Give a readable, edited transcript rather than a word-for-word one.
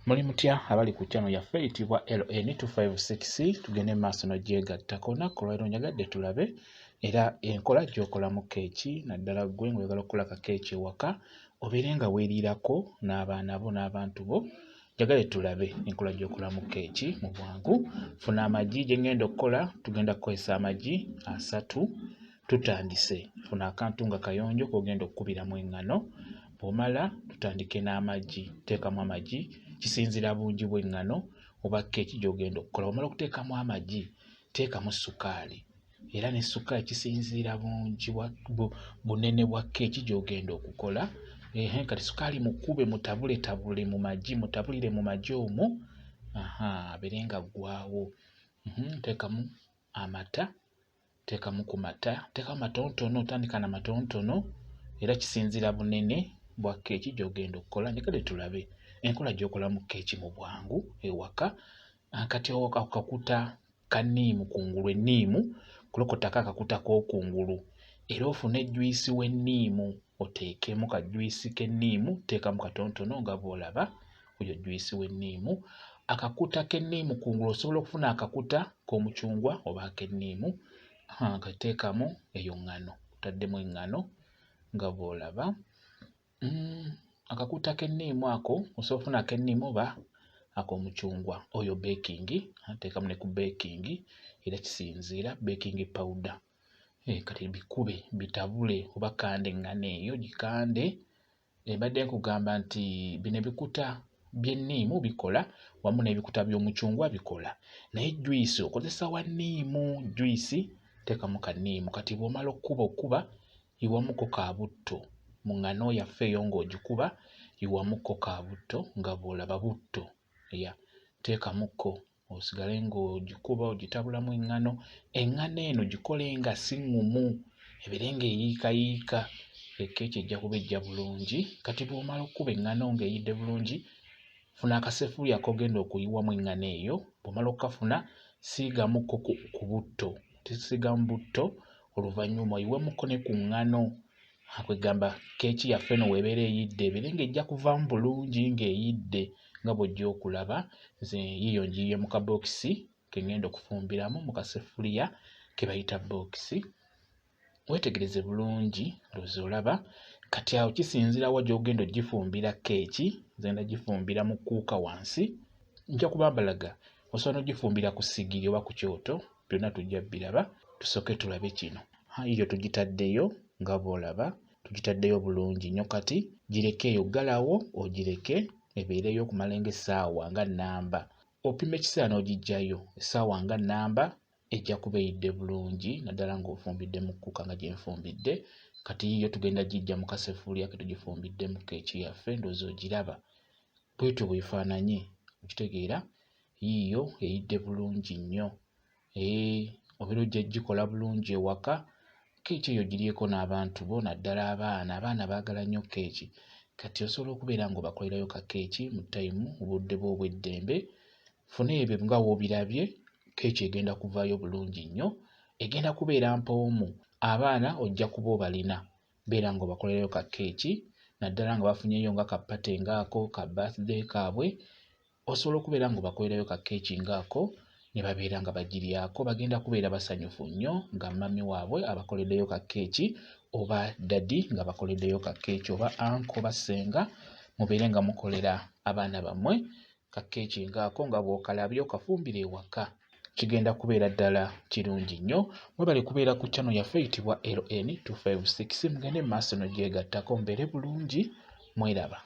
Muli mutya abali ku channel yaffe eyitibwa LN256? Tugende mu maaso n'ogyegattako. Olunaku olwaleero njagadde tulabe era enkola gy'okolamu keeki, naddala ggwe ng'oyagala okukola ka keeki ewaka obeere nga weeriirako n'abaana bo n'abantu bo. Njagale tulabe enkola gy'okolamu keeki mu bwangu. Funa amagi. Gye ŋŋenda okukola tugenda kukozesa amagi 3. Tutandise. Funa akantu nga kayonjo k'ogenda okukubiramu eŋŋano. Bw'omala tutandike n'amagi. Teekamu amagi, kisinziira bungi bw'eŋŋano oba keeki gy'ogenda okukola. Bw'omala okuteekamu amagi, teekamu ssukaali, era ne ssukaali kisinziira bungi bwa bunene bwa keeki gy'ogenda okukola. Ehe, kati ssukaali mukube, mutabuletabule mu magi, mutabulire mu magi omwo, aha, abeere nga aggwawo. Teekamu amata, teekamu ku mata, teekamu matonotono, tandika na matonotono, era kisinziira bunene bwa keeki gy'ogenda okukola. Njagale tulabe enkola gy'okolamu keeki mu bwangu ewaka. Kati akakuta ka nniimu kungulu, enniimu kulokotako akakuta k'okungulu, era ofune juyisi w'enniimu oteekemu ka juyisi k'enniimu, teekamu katonotono nga bw'olaba oyo juyisi w'enniimu. Akakuta k'enniimu kungulu, osobola okufuna akakuta k'omucungwa oba ak'enniimu, kateekamu eyo ŋŋano, otaddemu eŋŋano nga bw'olaba. Akakuta k'enniimu ako osobola okufuna ak'enniimu oba ak'omucungwa. Oyo baking, teekamu ne ku baking, era kisinziira baking powder. Kati bikube, bitabule oba kanda eŋŋano eyo, gikande. Mbadde nkugamba nti bino ebikuta by'enniimu bikola wamu n'ebikuta by'omucungwa bikola, naye juyisi okozesa wa nniimu, juyisi teekamu ka nniimu. Kati bw'omala okkuba okkuba, yiwamuko ka butto mu ŋŋano yaffe eyo ng'ogikuba, yiwamuko ka butto nga bw'olaba butto, ya, teekamukko osigale ng'ogikuba ogitabulamu eŋŋano. Eŋŋano eno gikole nga si ŋŋumu, ebeere ng'eyiikayiika, ekkeeki ejja kuba ejja bulungi. Kati bw'omala okkuba eŋŋano ng'eyidde bulungi, funa akasefuliya k'ogenda okuyiwamu eŋŋano eyo. Bw'omala okkafuna, siigamukko ku butto, siigamu butto, oluvannyuma oyiwemukko ne ku ŋŋano. Kwegamba keeki yaffe eno w'ebeera eyidde ebeere ng'ejja kuvaamu bulungi ng'eyidde nga bw'ojja okulaba. Nze yiiyo ngiyiye mu kabookisi ke ŋŋenda okufumbiramu mu kasefuliya ke bayita bookisi. Weetegereze bulungi, ndowooza olaba. Kati awo kisinziira wa gy'ogenda ogifumbira keeki. Nze ngenda gifumbira mu kkuuka wansi, nja kuba mbalaga. Osobola n'ogifumbira ku ssigiri oba ku kyoto, byonna tujja bbiraba. Tusooke tulabe kino. Yiiyo tugitaddeyo nga bw'olaba, tugitaddeyo bulungi nnyo. Kati gireke eyo, ggalawo ogireke ebeereyo okumala ng'essaawa nga nnamba. Opima ekiseera n'ogiggyayo, essaawa nga nnamba ejja kuba eyidde bulungi, naddala ng'ofumbidde mu kkuka nga gye nfumbidde. Kati yiiyo tugenda giggya mu kasefuliya ke tugifumbiddemu keeki yaffe, ndowooza ogiraba. Bw'etyo bw'efaananye, okitegeera? Yiiyo eyidde bulungi nnyo. Obeera ojja gikola bulungi ewaka, keeki eyo ogiryeko n'abantu bo, naddala abaana. Abaana baagala nnyo keeki. Kati osobola okubeera ng'obakolerayo ka keeki mu ttayimu, mu budde bwo obw'eddembe. Funa ebyo nga w'obirabye, keeki egenda kuvaayo bulungi nnyo, egenda kubeera mpoomu. Abaana ojja kuba obalina, beera ng'obakolerayo ka keeki, naddala nga bafunyeyo nga ka party ng'ako ka birthday kaabwe, osobola okubeera ng'obakolerayo ka keeki ng'ako ne babeera nga bagiryako. Bagenda kubeera basanyufu nnyo nga mummy waabwe abakoleddeyo ka keeki, oba daddy ng'abakoleddeyo ka keeki, oba uncle oba ssenga, mubeere nga mukolera abaana bammwe ka keeki ng'ako nga bw'okalabye, okafumbire ewaka. Kigenda kubeera ddala kirungi nnyo. Mwebale kubeera ku channel yaffe eyitibwa LN256. Mugende mu maaso n'ogyegattako, mubeere bulungi, mweraba.